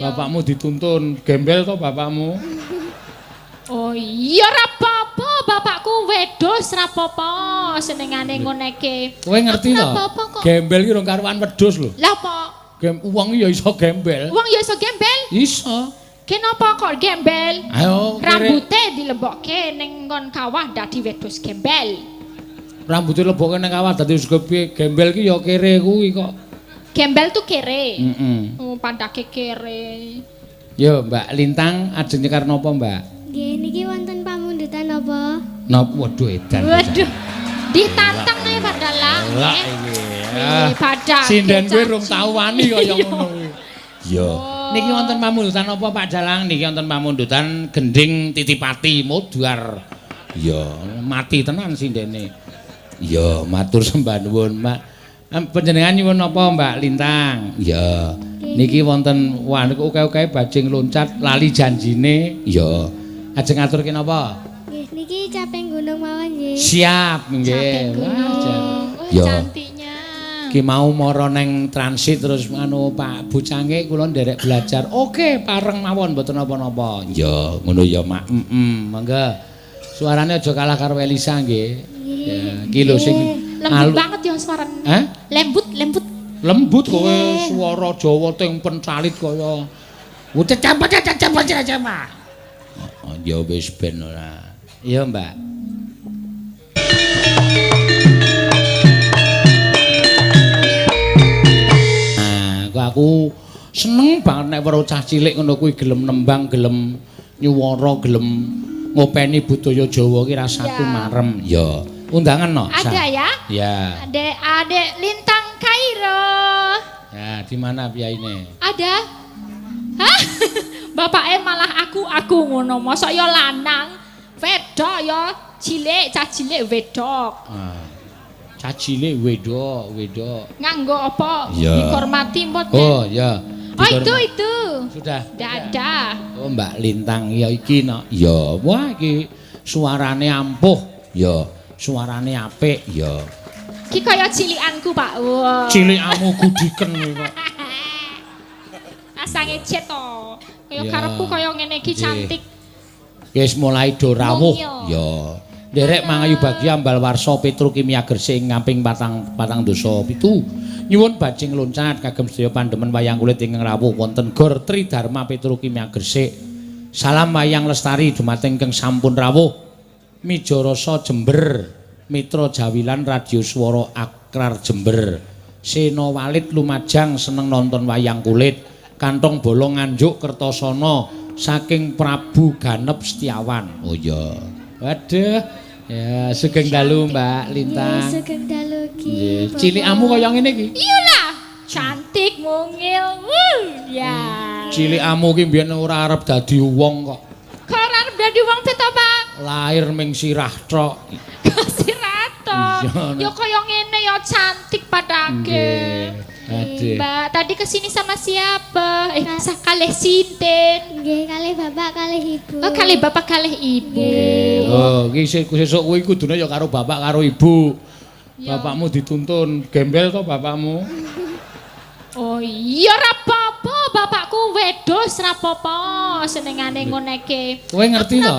Bapakmu dituntun gembel to bapakmu? Oh iya ora apa-apa, bapakku wedhus ora apa-apa, senengane ngoneke. Kowe ngerti to? Gembel ki rong karuan wedhus lho. Lah apa? Wong ya iso gembel. Wong ya iso gembel? Iso. Kenapa kok gembel? Ayo, rambute dilebokke ning nggon kawah dadi wedhus gembel. Rambute lebokke ning kawah dadi piye? Gembel ki ya kere kuwi kok. Gembel tuh kere. Heeh. Oh, pandake kere. Yo, Mbak Lintang ajeng nyekar napa, Mbak? Nggih, niki wonten pamundutan napa? Napa? Waduh, edan. Waduh. Ditantang ae Pak Dalang. Lah iki. Padake. Sinden kowe rung tau wani kaya ngono kuwi. Iya. Niki wonten pamundutan napa Pak Dalang? Niki wonten pamundutan gending titipati modar. Iya, mati tenan sindene. Iya, matur sembah nuwun, Mbak. Panjenengan nyuwun napa Mbak Lintang? Iya. Niki wonten wah niku uke-uke bajing loncat lali janjine. Iya. Ajeng ngaturke napa? Nggih, niki caping gunung mawon nggih. Siap nggih. Wah, cantiknya. Ki mau mara neng transit terus anu Pak Bucange kula nderek belajar. Oke, pareng mawon mboten napa-napa. Iya, ngono ya, Mak. Heeh, monggo. Suarane aja kalah karo Elisa nggih. Ya, iki lho sing lembut banget ya suarane. Hah? Lembut, lembut. Lembut kowe suara Jawa teng pencalit kaya. Wucecapa. Oh, ya wis ben ora. Iya, Mbak. Nah, kok aku seneng banget nek weruh cah cilik ngono kuwi gelem nembang, gelem nyuwara, gelem ngopeni budaya Jawa ki rasaku marem. Ya. Undangan no? Ada ya? Ya. Adek, adek Lintang Kairo. Ya, di mana piyaine? Ada. Hah? Bapake malah aku ngono. Mosok ya lanang, wedok ya cilik, cah cilik wedok. Ah. Cah cilik wedok, wedok. Nganggo apa? Ya. Dihormati mboten? Oh, ya. Oh, itu. Sudah. Dadah. Oh, Mbak Lintang ya iki no. Ya, wah iki suarane ampuh. Ya. Suarane apik ya. Ki kaya cilikanku, Pak. Wah. Cilikanmu gudiken kok. Asange cet to. Kaya karepku kaya ngene iki cantik. Wis mulai do rawuh. Ya. Nderek mangayu bagya ambal warsa Petrokimia Gresik ngamping 47. Nyuwun bajing loncat kagem sedaya pandemen wayang kulit ingkang rawuh wonten Gor Tridharma Petrokimia Gresik. Salam wayang lestari dumateng ingkang sampun rawuh. Mijorasa Jember, Mitra Jawilan Radio Swara Akrar Jember. Sena Walid Lumajang seneng nonton wayang kulit. Kantong bolong Nganjuk Kertosono saking Prabu Ganep Setiawan. Oh iya. Waduh. Ya, sugeng dalu Mbak Lintang. Nggih, sugeng dalu ki. Cilikamu kaya ngene iki? Iyalah, cantik mungil. Wuh, ya. Cilikamu ki mbiyen ora arep dadi wong kok. Kok ora arep dadi wong to, Pak? Lahir ming sirah tok. Kok sirah tok? Ya kaya ngene ya cantik padake. Aduh. Mbak, tadi kesini sama siapa? Kalih sinten? Nggih, kalih bapak, kalih ibu. Oh, kalih bapak, kalih ibu. Oh, iki sesuk kuwi kudune ya karo bapak karo ibu. Ya. Bapakmu dituntun gembel to bapakmu? Oh iya ora apa-apa, bapakku wedhus ora apa-apa, senengane ngoneke. Kowe ngerti to?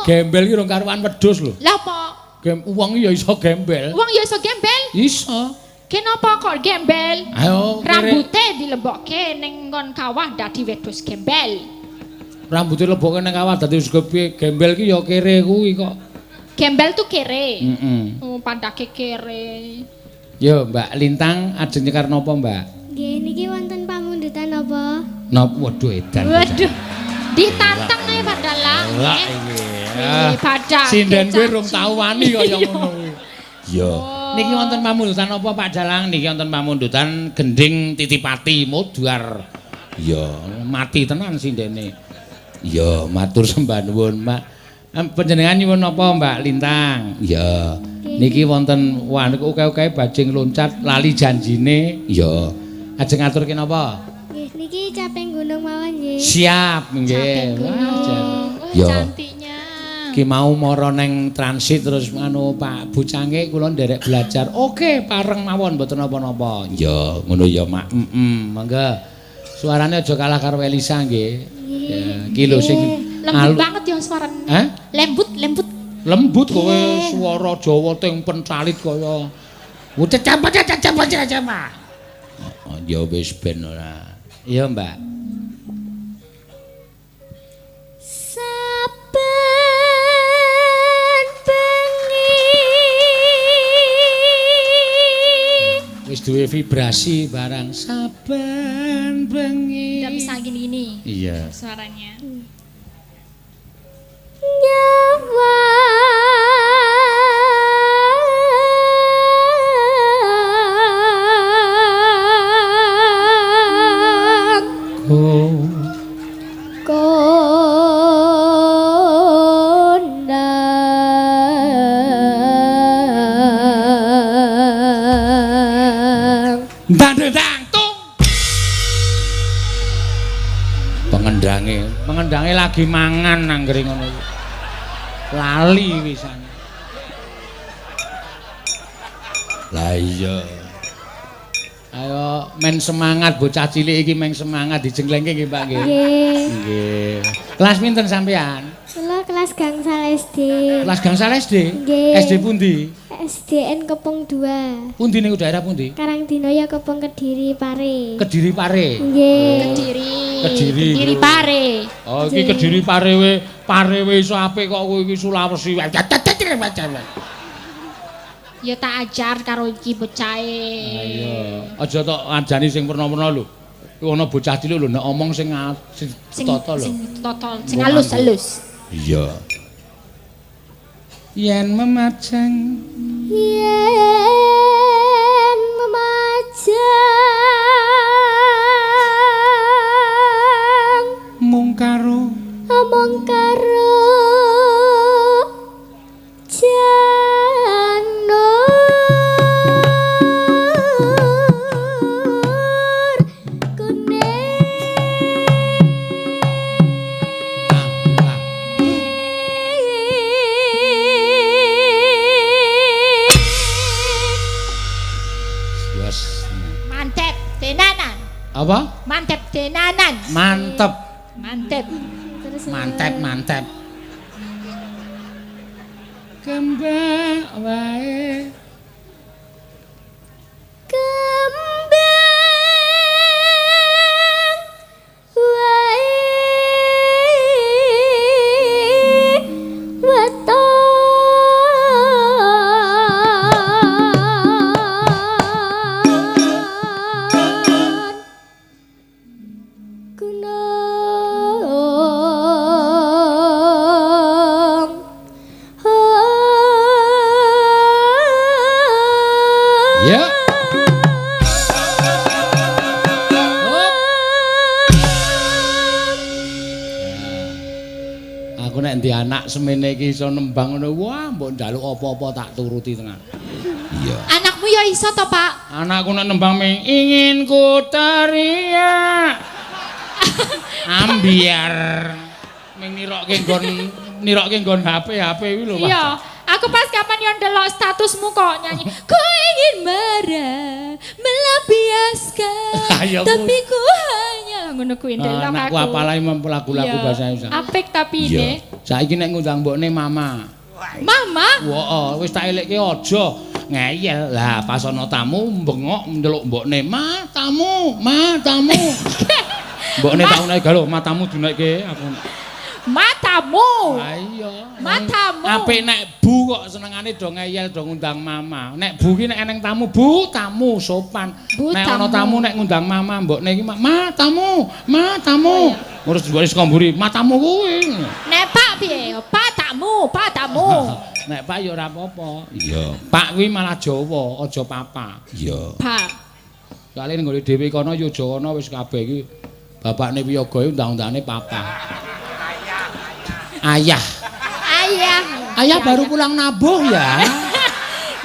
Gembel ki rong karuan wedhus lho. Lah apa? Wong ya iso gembel. Wong ya iso gembel? Iso. Kenapa kok gembel? Ayo, rambute dilebokke ning nggon kawah dadi wedhus gembel. Rambute lebokke ning kawah dadi piye? Gembel ki ya kere kuwi kok. Gembel tuh kere. Heeh. Oh, pandake kere. Yo, Mbak Lintang ajeng nyekar napa, Mbak? Nggih, niki wonten pamundutan napa? Napa? Waduh, edan. Waduh. Ditantang ae Pak Dalang. Lah iki. Padake. Sinden kowe rung tau wani kaya ngono kuwi. Ya. Niki wonten pamundutan apa Pak Dalang? Niki wonten pamundutan gending titipati modar. Ya, mati tenan sindene. Ya, matur sembah nuwun, Mbak. Panjenengan nyuwun napa Mbak Lintang? Ya. Niki wonten wah niku uke-uke bajing loncat lali janjine. Ya. Ajeng ngaturke napa? Nggih, niki caping gunung mawon nggih. Siap nggih. Wah, cantiknya. Ki mau mara neng transit terus anu Pak Bucange kula nderek belajar. Oke, pareng mawon mboten napa-napa. Ya, ngono ya, Mak. Heeh, monggo. Suarane aja kalah karo Elisa nggih. Ya, iki lho sing lembut banget ya suarane. Hah? Lembut, lembut. Lembut kowe suara Jawa ting pencalit kaya. Oh, ya wis ben ora. Iya, Mbak. Saben bengi wis duwe vibrasi barang saben bengi. Tidak bisa gini-gini. Iya. Suaranya. Nyawa kondang. Ndang tung. Pengendange lagi mangan anggere ngono. Lali wisan. Lah iya. Ayo men semangat bocah cilik iki men semangat dijenglengke nggih Pak nggih. Nggih. Nggih. Kelas pinten sampean? Kula kelas gangsal SD. Kelas gangsal SD? Nggih. SD pundi? SDN Kepung 2. Pundi niku daerah pundi? Karangdinoyo Kepung Kediri Pare. Kediri Pare. Nggih. Kediri. Kediri. Kediri Pare. Oh iki Kediri Pare we, Pare we iso apik kok kowe iki Sulawesi. Ya tak ajar karo iki bocahe. Ayo, aja tok ngajani sing werna-werna lho. Kuwi ana bocah cilik lho nek omong sing tata lho. Sing tata, sing halus-halus. Iya. Yen memajang, yen memajang mung karo omong karo janur kuning. Mantep tenanan. Apa? Mantep tenanan. Mantep. Mantep. Mantep, mantep. Kembang wae. Kembang wae weton gunung. Ya. Aku nek ndi anak semene iki iso nembang ngono, wah mbok njaluk apa-apa tak turuti tenan. Iya. Anakmu ya iso to, Pak? Anakku nek nembang ming ingin ku teriak. Ambiar. Ming nirokke nggon HP kuwi lho, Pak. Iya. Aku pas kapan yo ndelok statusmu kok nyanyi ku ingin marah melampiaskan tapi ku hanya ngono kuwi ndelok aku. Anakku apalagi lagu-lagu bahasa Indonesia. Apik tapi ini. Saiki nek ngundang mbokne mama. Mama? Heeh, wis tak elekke aja ngeyel. Lah pas ana tamu bengok ndelok mbokne, "Ma, tamu, ma, tamu." Mbokne tau nek galo, "Matamu dinekke aku." Matamu. Ayo. Matamu. Apik nek bu kok senengane do ngeyel do ngundang mama. Nek bu ki nek eneng tamu, bu tamu sopan. Bu, nek ana tamu nek ngundang mama, mbokne iki ma tamu, ma tamu. Ngurus mbokne saka mburi, matamu kuwi. Nek pak piye? Pak tamu, pak tamu. Nek pak ya ora apa-apa. Iya. Pak kuwi malah Jawa, aja papa. Iya. Pak. Soale nggone dhewe kono ya Jawa wis kabeh iki bapakne wiyaga undang-undangane papa. Ayah. Ayah. Ayah baru pulang nabuh ya.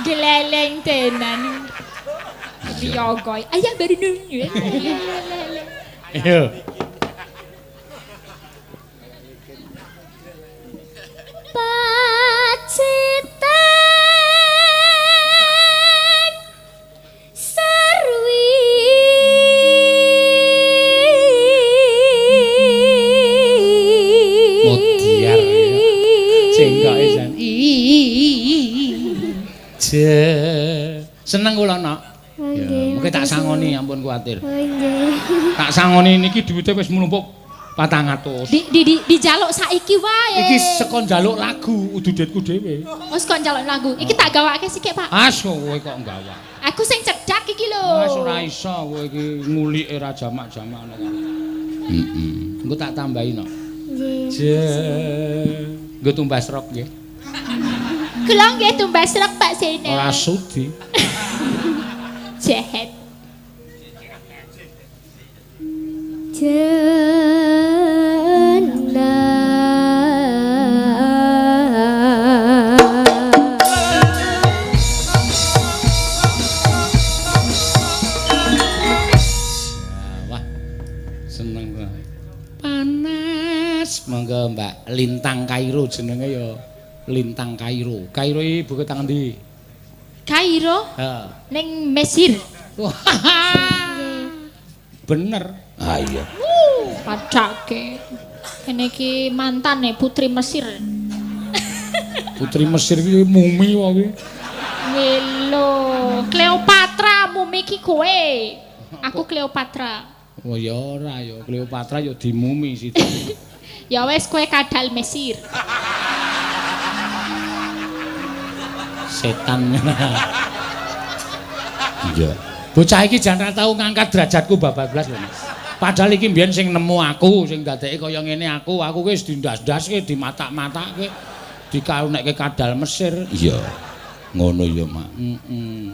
Geleleng tenan. Wiyaga. Ayah baru nunyu. Iya. Pacitan sarwi. Je. Seneng kula, Nok. Ya, Nggih. mungkin tak sangoni, ampun kuwatir. Oh, nggih. Tak sangoni niki duwite wis mlumpuk 400. Di dijaluk saiki wae. Iki saka njaluk lagu udu duitku dhewe. Wis kok njaluk lagu. Iki tak gawake sithik, Pak. As kowe kok nggawa. Aku sing cedak iki lho. Wis ora iso kowe iki ngulike ra jamak-jamak ngono. Heeh. Engko tak tambahi, Nok. Nggih. Je. Nggo tumbas rok nggih. Kula nggih tumbas rok Pak Sena. Ora sudi. Jehet. Jenah. Wah. Seneng banget. Panas. Monggo Mbak Lintang Kairo jenenge ya Lintang Kairo. Kairo iki buku tangan ndi? Kairo Heeh. ning Mesir. Wah. Bener. Ah iya. Padake. Kene iki mantane putri Mesir. Putri Mesir iki mumi wae kuwi. Ngelo, Cleopatra mumi ki kowe. Aku Cleopatra. Oh ya ora ya Cleopatra ya dimumi situ. Ya wes kowe kadal Mesir. Setan. Iya. Bocah iki jan ra tau ngangkat derajatku babak blas lho, Mas. Padahal iki mbiyen sing nemu aku, sing dadeke kaya ngene aku, aku ki wis dindas-ndaske, dimatak-matake, dikarunekke kadal Mesir. Iya. Ngono ya, Mak. Heeh.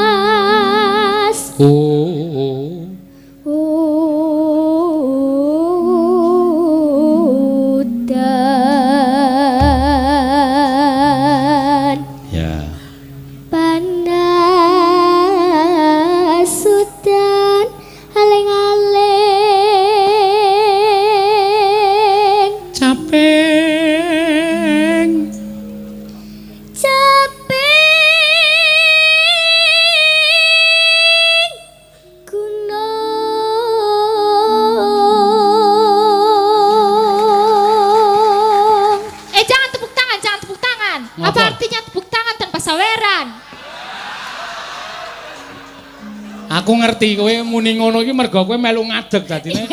Panas. Oh. Udan. Ya. Panas udan aling-aling. Capeng. Caping gunung. Eh jangan tepuk tangan, jangan tepuk tangan. Ngapa? Apa artinya tepuk tangan tanpa saweran? Aku ngerti kowe muni ngono iki mergo kowe melu ngadeg dadine.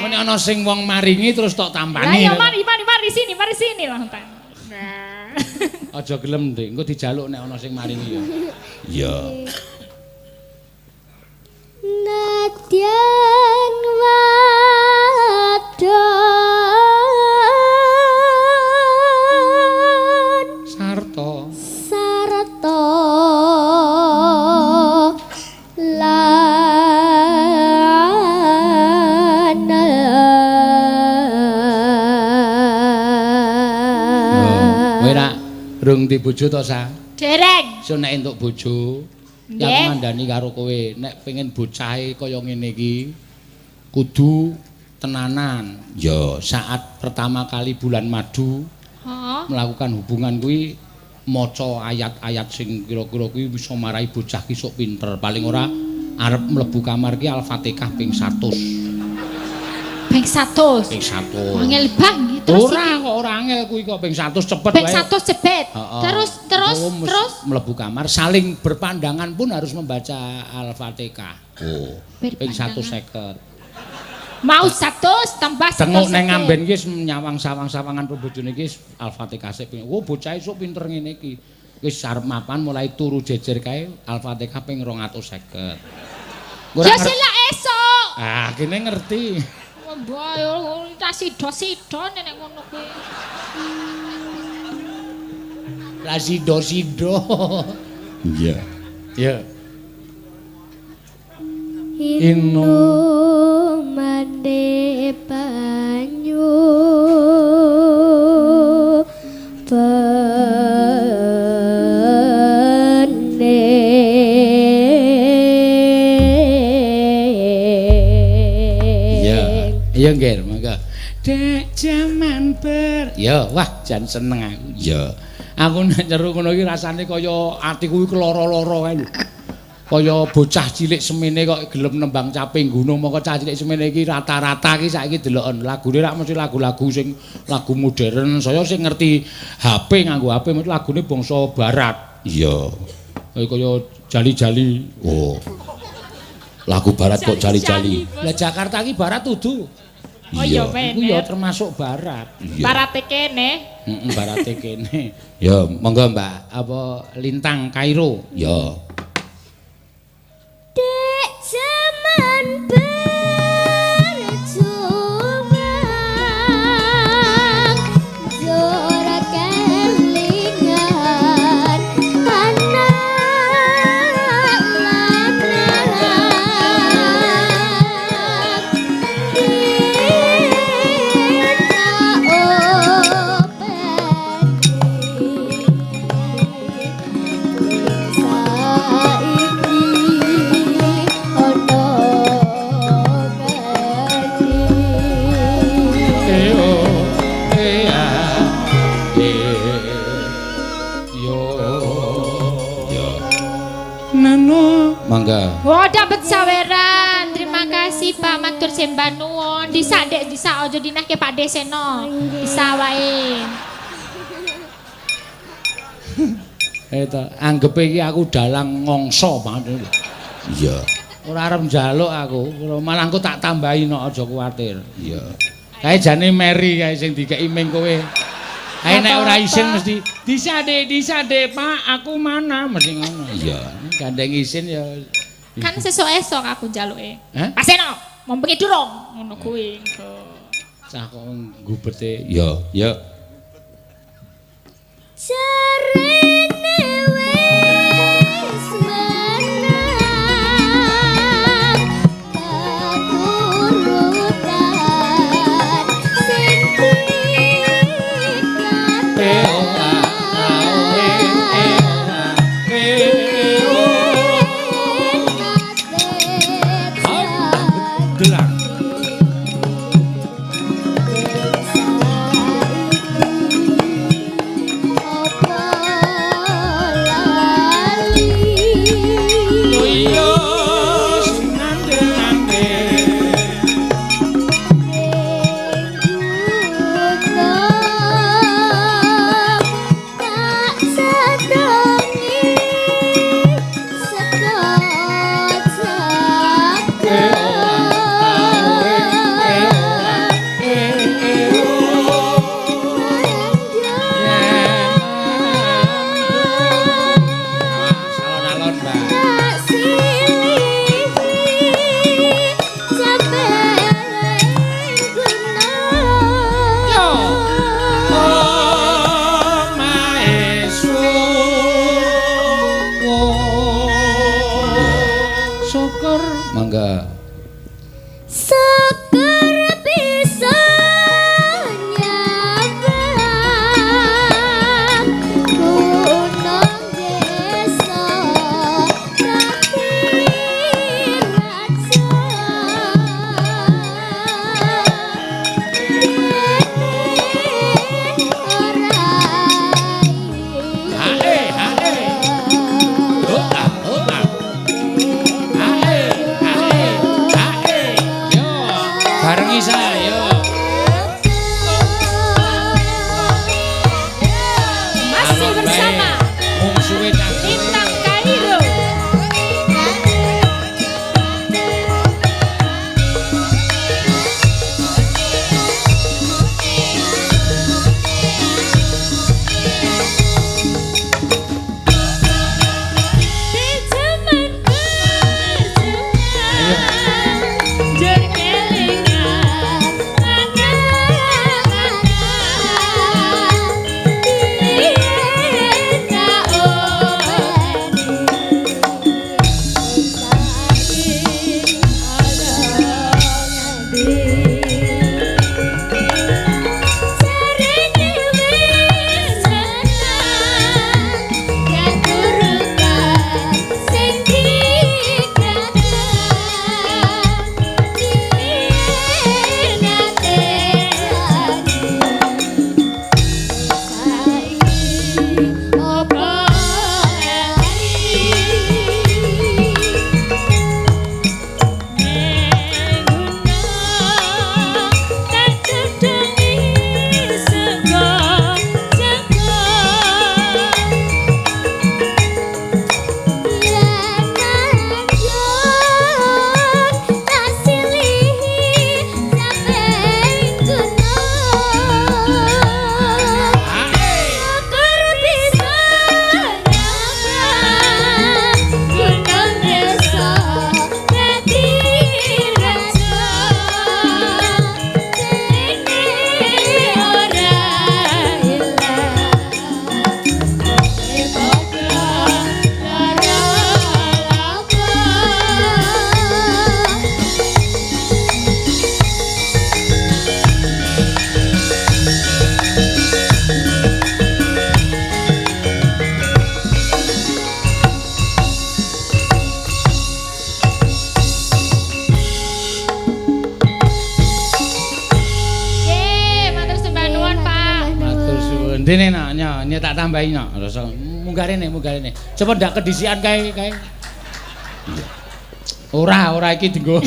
Muni ana sing wong maringi terus tok Lah tampani. ya mari mari mari sini, mari sini lah Pak. Nah. Aja gelem, Dik. Engko dijaluk nek ana sing maringi ya. Iya. Nadyan wadon Sarto. sarta lanang. Kowe ra rung di bojo to, Sa? Dereng. So nek entuk bojo, ya aku Nggih. ngandani karo kowe, nek pengen bocahe kaya ngene iki kudu tenanan. Ya, saat pertama kali bulan madu Heeh. melakukan hubungan kuwi maca ayat-ayat sing kira-kira kuwi bisa marai bocah ki sok pinter. Paling ora arep mlebu kamar ki Al-Fatihah ping 100. Ping 100. Ping 100. Angel bang terus Ora iki. kok ora angel kuwi kok ping 100 cepet Ping wae. 100 cepet. Heeh. Terus terus Oh, terus mlebu kamar saling berpandangan pun harus membaca Al-Fatihah. Oh, ping Berpandangan. 150. mau 100 tambah 100. Tengok neng amben iki wis nyawang sawang-sawangan bojone iki wis Al-Fatihah sik. Oh, bocah esuk pinter ngene iki. Wis arep mapan mulai turu jejer kae Al-Fatihah ping 250. Ora Ya ngerti. selak esuk. Ah, kene ngerti. Wah, yo ta sida-sida nek ngono kuwi. Lah sido-sido. Iya. Iya. Inu mande banyu bening. Iya. Iya, Ngger, monggo. Dek jaman ber. Ya, wah jan seneng aku. Iya. Aku nek nyeru ngono iki rasane kaya atiku iki keloro-loro kae lho. Kaya bocah cilik semene kok gelem nembang caping gunung, moko cah cilik semene iki rata-rata iki saiki deloken lagune rak mesti lagu-lagu sing lagu modern, saya sing ngerti HP nganggo HP mesti lagune bangsa barat. Iya. Kaya jali-jali. Oh. Lagu barat kok jali-jali. Lah Jakarta iki barat udu. Oh iya, iku ya termasuk barat. Barate kene. Heeh, barate kene. Ya, monggo Mbak, apa Lintang Kairo. Ya. Dek jaman berjuang ora kelingan anak lanang Mangga. Wah, dapat saweran. Terima kasih Pak Matur sembah nuwun. Disak Dek, disak aja dinahke Pak Deseno. Disak wae. To, anggepe iki aku dalang ngongso banget. Iya. Ora arep njaluk aku, malah engko tak tambahi nok aja kuwatir. Iya. Kae jane Mary kae sing dikeki ming kowe. Kae nek ora isin mesti disak Dek, Pak, aku mana mesti ngono. Iya. Gandeng isin ya. Kan sesuk esok aku njaluke. Hah? Pak Seno, mau bengi durung ngono kuwi. Cah kok gubete. Ya, ya. Jarene wis menang katurutan sing Mangga. Syukur bisa nyabang gunung desa dadi raja ora Hae hae. Hola hola. Hae hae hae. Yo, barengi saya yo. Masih bersama mungsuhe cah Lintang Kairo. Di jaman berjuang, jur kelingan, angan-angan, yen tak obeni. Ndene nak nyo tak tambahi nak. Rasa munggah rene, munggah rene. Coba ndak kedisian kae kae. Iya. Ora, ora iki dienggo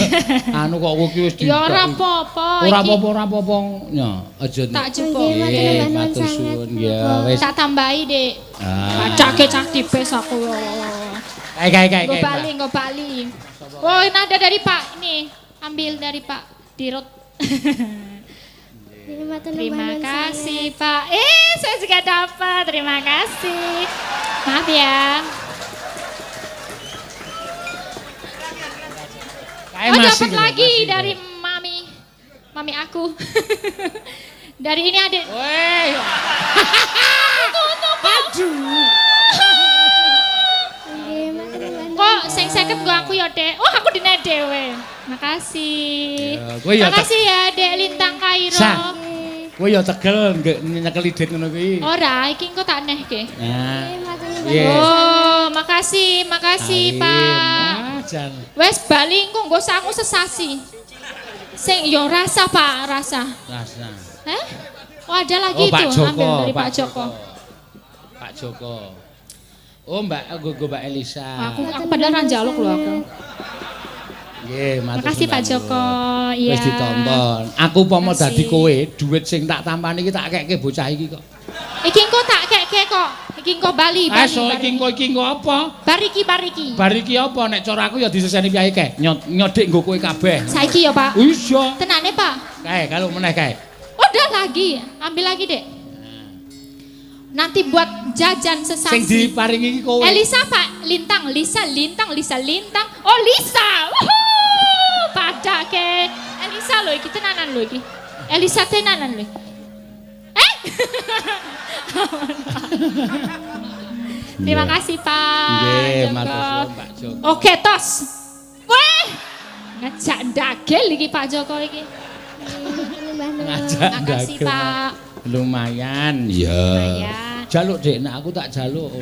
anu kok iki wis Ya ora apa-apa. Ora apa-apa, ora apa-apa. Nyo, aja. Tak jupuk. Nggih, matur suwun ya wis. Tak tambahi, Dik. Ah. Pacake cah tipis aku. Kae kae kae. Nggo bali, nggo bali. Oh, ini ada dari Pak ini. Ambil dari Pak Dirut. Terima kasih, Pak. Saya juga dapat. Terima kasih. Maaf ya. Oh, dapat lagi dari mami. Mami aku. Dari ini adik. Woi. Aduh. Kok sing 50 nggo aku ya, Dek. Oh, aku dine dhewe. Makasih. Ya, makasih ya, Dek Lintang Kairo. Sa. Kowe ya tegel nyekeli dit ngono kuwi. Ora, iki engko tak nehke. Nah. Oh, makasih, makasih, Pak. Jan. Wes bali engko nggo sangu sesasi. Sing ya rasa, Pak, rasa. Rasa. Heh? Oh, ada lagi oh, itu, Pak Joko, ambil dari Pak Pak Joko. Pak Joko. Oh, Mbak, nggo Mbak Elisa. Aku padahal ra njaluk lho aku. Nggih, matur. Makasih Pak Joko. Iya. Wis ditonton. Aku pomo dadi kowe, dhuwit sing tak tampani iki tak kekke bocah iki kok. Iki engko tak kekke kok. Iki engko bali, bali. So iki engko iki engko apa? Bariki, bariki. Bariki apa nek cara aku ya diseseni piye kae. Nyodik nggo kowe kabeh. Saiki ya, Pak. Iya. Tenane, Pak. Kae, kalau meneh kae. Udah lagi, ambil lagi, Dek. Nanti buat jajan sesasi. Sing diparingi iki kowe. Elisa, Pak, Lintang, Lisa, Lintang, Lisa, Lintang. Oh, Lisa. Wuhuu, padake. Elisa lho iki tenanan lho iki. Elisa tenanan lho. Eh. Terima kasih, Pak. Nggih, matur suwun Pak Joko. Oke, tos. Weh. Ngejak ndagel iki Pak Joko iki. Ngajak Makasih, Pak. Lumayan. Ya. Jaluk, Dik, nek aku tak jaluk.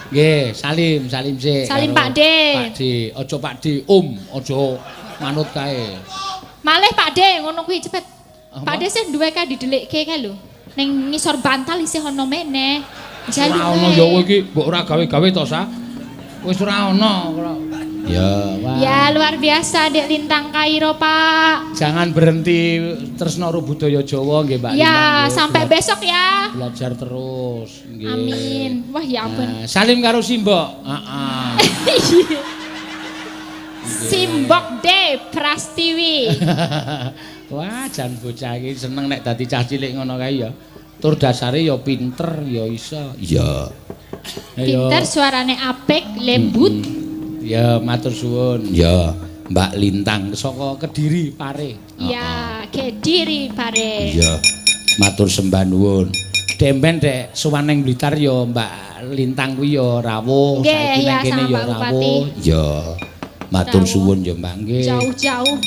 Nggih, salim, salim sik. Salim Pak D. Pak D, aja Pak D, Om, aja manut kae. Malih Pak D, ngono kuwi cepet. Pak D sing duwe kae didelikke kae lho. Ning ngisor bantal isih ana meneh. Jaluk. Ora ono ya kowe iki, mbok ora gawe-gawe to, Sa. Wis ora ono. Ya, wah. Ya, luar biasa Dek Lintang Kairo, Pak. Jangan berhenti tresno karo budaya Jawa nggih, Mbak. Ya, Lintang, sampai besok ya. Belajar terus nggih. Amin. Wah, ya ampun. Nah, salim karo Simbok. Heeh. Simbok D Prastiwi. Wah, jan bocah iki seneng nek dadi cah cilik ngono kae ya. Tur dasare ya pinter, ya iso. Iya. Pinter, suarane apik, lembut. Ya, matur suwun. Ya, Mbak Lintang saka Kediri Pare. Ya, Kediri Pare. Iya. Matur sembah nuwun. Demben dek sowan ning Blitar ya Mbak Lintang kuwi ya rawuh, saiki nang kene ya rawuh. Ya. Matur suwun ya Mbak nggih. Jauh-jauh.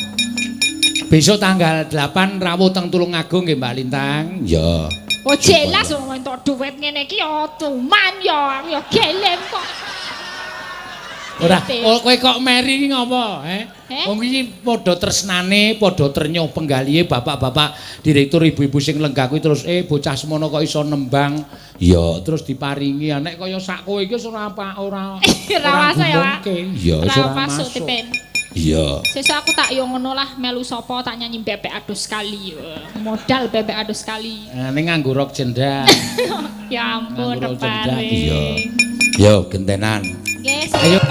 Besok tanggal 8 rawuh teng Tulungagung nggih Mbak Lintang. Ya. Oh jelas wong entuk dhuwit ngene iki ya tuman ya, aku ya gelem kok. Ora, oh, kowe kok meri iki ngopo, he? Wong iki padha tresnane, padha trenyuh penggalihe bapak-bapak direktur ibu-ibu sing lenggah kuwi terus bocah semono kok iso nembang. Ya, terus diparingi. Nek kaya sak kowe iki ora apa ora. Ora masuk ya, Pak. Ya, ora masuk. Iya. Sesuk aku tak yo ngono lah melu sapa tak nyanyi bebek adus sekali. Modal bebek adus sekali. Ning nganggo rok jendak. Ya ampun, Nganggo rok jendak. repare. Iya. Yo gentenan. Nggih. Ayo.